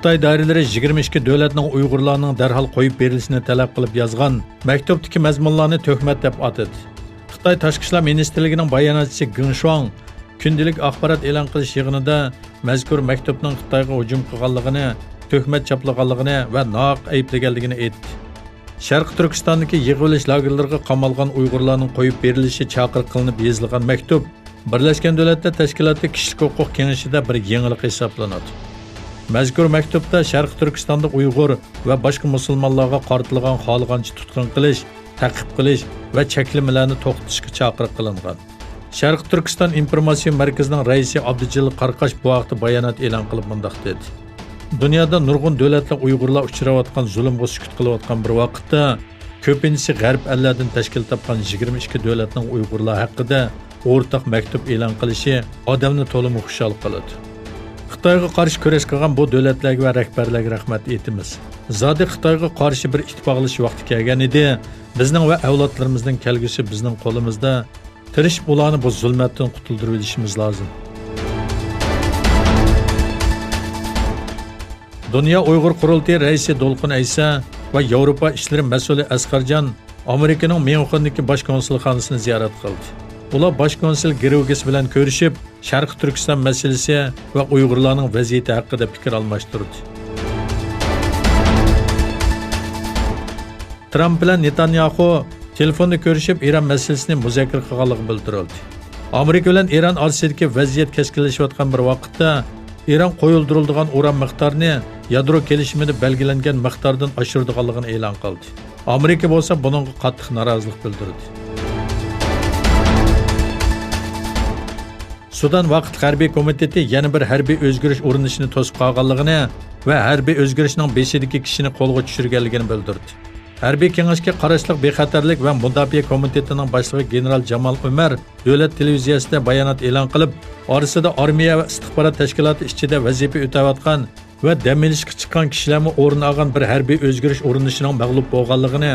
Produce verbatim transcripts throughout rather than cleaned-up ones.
خىتاي دائىرىلىرى يىگىرمە ئىككى دۆلەتنىڭ ئۇيغۇرلارنىڭ دەرھال قويۇپ بېرىلىشىنى تەلەپ قىلىپ يازغان مەكتۇپتىكى مەزمۇنلارنى تۆھمەت دەپ ئاتىدى. خىتاي تاشقى ئىشلار مىنىستىرلىكىنىڭ باياناتچىسى گېڭ شۇاڭ كۈندىلىك ئاخبارات ئېلان قىلىش يىغىنىدا مەزكۇر مەكتۇپنىڭ خىتايغا ھۇجۇم قىلغانلىقىنى، تۆھمەت چاپلىغانلىقىنى ۋە ناھەق ئەيىبلىگەنلىكىنى ئېيتتى. شەرقىي تۈركىستاندىكى يىغىۋېلىش لاگېرلىرىغا قامالغان ئۇيغۇرلارنىڭ قويۇپ بېرىلىشى چاقىرىق قىلىنىپ يېزىلغان مەكتۇپ بىرلەشكەن دۆلەتلەر تەشكىلاتى كىشىلىك ھوقۇق كېڭىشىدە بىر يېڭىلىق ھېسابلىنىدۇ. مەزكۇر مەكتۇپتا شەرقىي تۈركىستاندا ئۇيغۇر ۋە باشقا مۇسۇلمانلارغا قارىتىلغان خالىغانچە تۇتقۇن قىلىش، تەقىب قىلىش ۋە چەكلىمىلەرنى توختىتىشقا چاقىرىق قىلىنغان. شەرقىي تۈركىستان ئىنفورماتسىيە مەركىزىنىڭ رەئىسى ئابدۇجېلىل قارقاش بۇ ھەقتە بايانات ئېلان قىلىپ مۇنداق دېدى: دۇنيادا نۇرغۇن دۆلەتلەر ئۇيغۇرلار ئۇچراۋاتقان زۇلۇمغا سۈكۈت قىلىۋاتقان بىر ۋاقىتتا، كۆپىنچىسى غەرب ئەللەردىن تەشكىل تاپقان يىگىرمە ئىككى دۆلەتنىڭ ئۇيغۇرلار ھەققىدە ئورتاق مەكتۇپ ئېلان قىلىشى ئادەمنى تولىمۇ خۇشال قىلىدۇ. خىتايغا قارشى كۈرەش قىلغان بۇ دۆلەتلەرگە ۋە رەھبەرلەرگە رەھمەت ئېيتىمىز. زادى خىتايغا قارشى بىر ئىتتىپاقلىشىش ۋاقتى كەلگەن ئىدى. بىزنىڭ ۋە ئەۋلادلىرىمىزنىڭ كەلگۈسى بىزنىڭ قولىمىزدا. تىرىشىپ ئۇلارنى بۇ زۇلمەتتىن قۇتۇلدۇرۇۋېلىشىمىز لازىم. دۇنيا ئۇيغۇر قۇرۇلتىيى رەئىسى دولقۇن ئەيسا ۋە ياۋروپا ئىشلىرى مەسئۇلى ئەسقەرجان ئامېرىكىنىڭ ميۇنخېندىكى باش كونسۇلخانىسىنى زىيارەت قىلدى. ئۇلار باش كونسۇل گروگېس بىلەن كۆرۈشۈپ، شەرقىي تۈركىستان مەسىلىسى ۋە ئۇيغۇرلارنىڭ ۋەزىيىتى ھەققىدە پىكىر ئالماشتۇردى. ترامپ بىلەن نېتانياخۇ تېلېفوندا كۆرۈشۈپ، ئىران مەسىلىسىنى مۇزاكىرە قىلغانلىقى بىلدۈرۈلدى. ئامېرىكا بىلەن ئىران ئارىسىدىكى ۋەزىيەت كەسكىنلىشىۋاتقان بىر ۋاقىتتا، ئىران قويۇلدۇرۇلىدىغان ئۇران مىقدارىنى يادرو كېلىشىمىدە بەلگىلەنگەن مىقداردىن ئاشۇرىدىغانلىقىنى ئېلان قىلدى. ئامېرىكا بولسا بۇنىڭغا قاتتىق نارازىلىق بىلدۈردى. سۇدان ۋاقىتلىق ھەربىي كومىتېتى يەنە بىر ھەربىي ئۆزگىرىش ئۇرۇنۇشىنى توسۇپ قالغانلىقىنى ۋە ھەربىي ئۆزگىرىشنىڭ بېشىدىكى كىشىنى قولغا چۈشۈرگەنلىكىنى بىلدۈردى. ھەربىي كېڭەشكە قاراشلىق بىخەتەرلىك ۋە مۇداپىئە كومىتېتىنىڭ باشلىقى گېنېرال جامال ئۆمەر دۆلەت تېلېۋىزىيەسىدە بايانات ئېلان قىلىپ، ئارىسىدا ئارمىيە ۋە ئىستىخبارات تەشكىلاتى ئىچىدە ۋەزىپە ئۆتەۋاتقان ۋە دەم ئېلىشقا چىققان كىشىلەرمۇ ئورۇن ئالغان بىر ھەربىي ئۆزگىرىش ئۇرۇنۇشىنىڭ مەغلۇپ بولغانلىقىنى،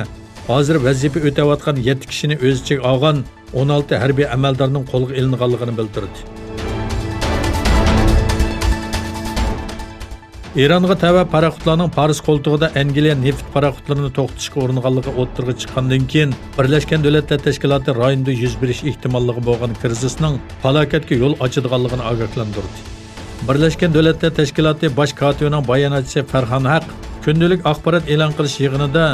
ھازىر ۋەزىپە ئۆتەۋاتقان يەتتە كىشىنى ئۆز ئىچىگە ئالغان ئون ئالتە ھەربىي ئەمەلدارنىڭ قولغا ئېلىنغانلىقىنى بىلدۈردى. ئىرانغا تەۋە پاراخوتلارنىڭ پارس قولتۇقىدا ئەنگلىيە نېفىت پاراخوتلىرىنى توختىتىشقا ئۇرۇنغانلىقى ئوتتۇرىغا چىققاندىن كېيىن، بىرلەشكەن دۆلەتلەر تەشكىلاتى رايوندا يۈز بېرىش ئېھتىماللىقى بولغان كىرىزىسنىڭ پالاكەتكە يول ئاچىدىغانلىقىنى ئاگاھلاندۇردى. بىرلەشكەن دۆلەتلەر تەشكىلاتى باش كاتىپىنىڭ باياناتچىسى فەرھان ھەق كۈندىلىك ئاخبارات ئېلان قىلىش يىغىنىدا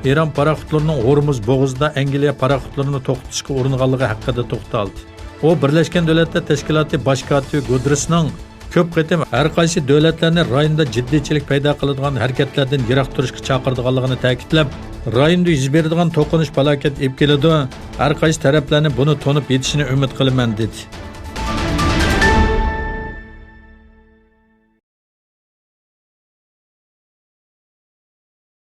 ئىران پاراخوتلىرىنىڭ ھورمۇز بوغۇزىدا ئەنگلىيە پاراخوتلىرىنى توختىتىشقا ئۇرۇنغانلىقى ھەققىدە توختالدى. ئۇ بىرلەشكەن دۆلەتلەر تەشكىلاتى باش كاتىپى گۇدرېسنىڭ كۆپ قېتىم ھەر قايسى دۆلەتلەرنى رايوندا جىددىيچىلىك پەيدا قىلىدىغان ھەرىكەتلەردىن يىراق تۇرۇشقا چاقىرىدىغانلىقىنى تەكىتلەپ، رايوندا يۈز بېرىدىغان توقۇنۇش پالاكەت ئېلىپ كېلىدۇ، ھەر قايسى تەرەپلەرنى بۇنى تونۇپ يېتىشىنى ئۈمىد قىلىمەن، دېدى.